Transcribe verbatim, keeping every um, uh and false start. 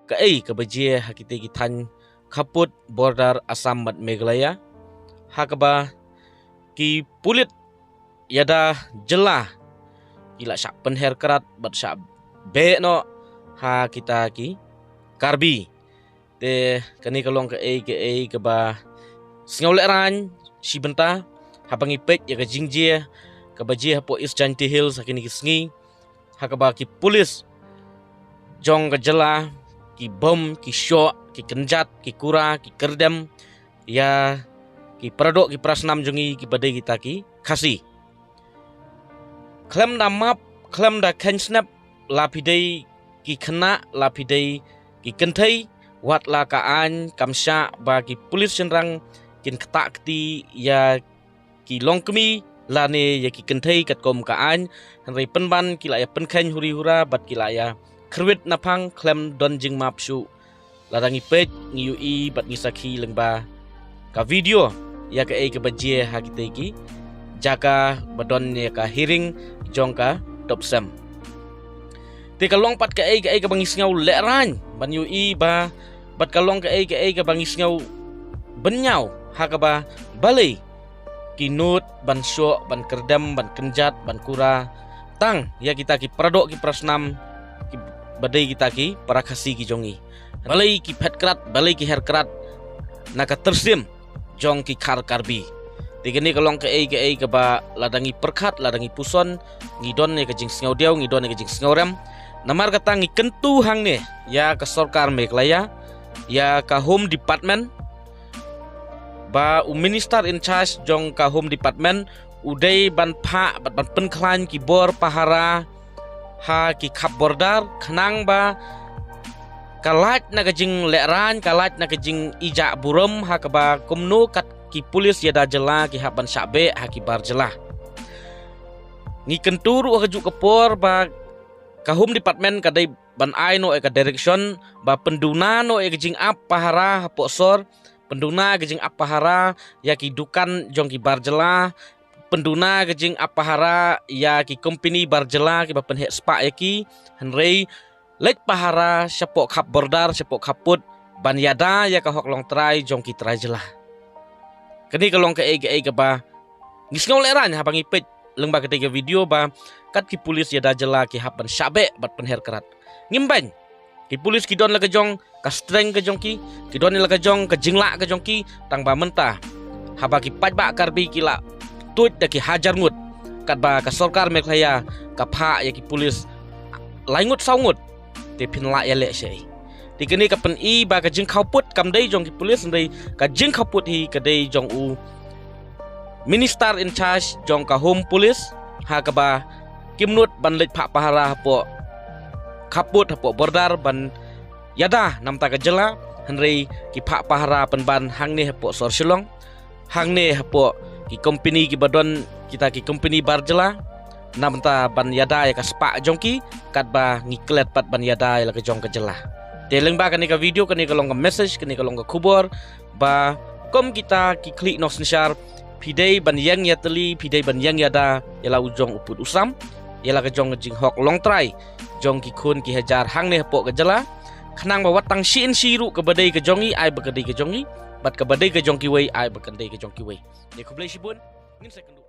Kaei kaba jia ha kitei ki thaiñ khappud border Assam bad Meghalaya, ha kaba ki pulit ïada jylla ki la shah pynher krad bad shah beh noh ha kita ki Karbi. Te kane ka long kaei kaei kaba sngew lehraiñ shi bynta haba ngi peit ïa ka jingjia kaba jia hapoh East Jaintia Hills ha kine ki sngi, ha kaba ki pulis jong ka jylla ki bom, ki shoh, ki kynjat, ki kura, ki kyrdem ïa ki paradoh ki parasnam jong ngi kiba dei kita ki Khasi. Khlem da map, khlem da kheiñ snep, la phi dei ki khynnah, la phi dei ki kynthei, wat la ka aiñ kam shah ba ki pulis shynrang kin ktah kti ïa ki longkmie lane ïa ki kynthei katkum ka aiñ. Hynrei pynban ki la ïa pynkheiñ huri hura bad ki la ïa khyrwit naphang khlem don jingmap shuh. Lada ngi peit, ngi ïohi bad ngi sakhi lyngba ka video ïa kaei kaba jia ha kitei ki jaka ba don ïa ka hearing jong ka TUPSEM. Te ka long pat kaei kaei kaba ngi sngew lehraiñ ban ïohi ba, bad ka long kaei kaei kaba ngi sngew bynñiaw ha kaba balei ki nud ban shoh, ban kyrdem, ban kynjat, ban kura tang ïa kita ki paradoh ki parasnam kiba dei kita ki para Khasi ki jong ngi. Balei ki phet krad, balei ki her krad na ka tyrsim jong ki khar Karbi. Te kane ka long kaei kaei kaba lada ngi pyrkhat, lada ngi puson, ngi don ïa ka jingsngewdiaw, ngi don ïa ka jingsngewrem. Namar kata ngi kyntu hangne ïa ka sorkar Meghalaya, ïa ka Home Department, ba u Minister in charge jong ka Home Department u dei ban phah bad ban pynkhlaiñ ki bor pahara ha ki khap border, khnang ba ka lait na ka jinglehraiñ, ka lait na ka jingijah burom ha kaba kumno kat ki pulis ïada jylla ki hap ban shah beh ha ki bar jylla. Ngi kyntu ruh ha kajuh ka por ba ka Home Department ka dei ban ai noh ïa ka direction ba pynduna noh ïa ka jingap pahara hapoh sor, pynduna ïa ka jingap pahara ïa ki dukan jong ki bar jylla, pynduna ïa ka jingap pahara ïa ki company bar jylla kiba pynheh spah ïa ki, hynrei leit pahara shapoh khap border, shapoh khappud, ban ïada ïa ka hok longtrai jong ki trai jylla. Kane ka long kaei kaei kaba ngi sngew lehraiñ haba ngi peit lyngba katei ka video ba kat ki pulis ïada jylla ki hap ban shah beh bad pynher krad. Ngim beiñ. Ki pulis ki don la ka jong ka strength ka jong ki, ki don la ka jong ka jinglah ka jong ki, tang ba mynta haba ki paidbah Karbi ki la tuid da ki hajar ngut, katba ka sorkar Meghalaya ka phah ïa ki pulis lai ngut saw ngut, te phin lah ïaleh shaei? Te kane ka pyni ba ka jingkhawpud kam dei jong ki pulis, hynrei ka jingkhawpud hi ka dei jong u Minister in charge jong ka Home Police, ha kaba kim nud ban leit phah pahara hapoh khappud, hapoh border ban ïada namta ka jylla, hynrei ki phah pahara pynban hangne hapoh sor Shillong, hangne hapoh ki company kiba don kita ki company bar jylla, namta ban ïada ïa ka spah jong ki, katba ngi klet pat ban ïada ïa la ka jong ka jylla. Te lyngba kane ka video, kane ka long ka message, kane ka long ka khubor ba kum kita ki khlieh nongsynshar, phi dei ban ïeng ïatylli, phi dei ban ïeng ïada ïa la u jong u pud u sam, ïa la ka jong ka jinghok longtrai jong ki khun ki hajar hangne hapoh ka jylla, khnang ba wat tang shi inshi ruh kaba dei ka jong ngi ai ba ka dei ka jong ngi, bad kaba dei ka jong kiwei ai ba ka dei ka jong kiwei. Te khublei shibun, ngin sa ïakynduh.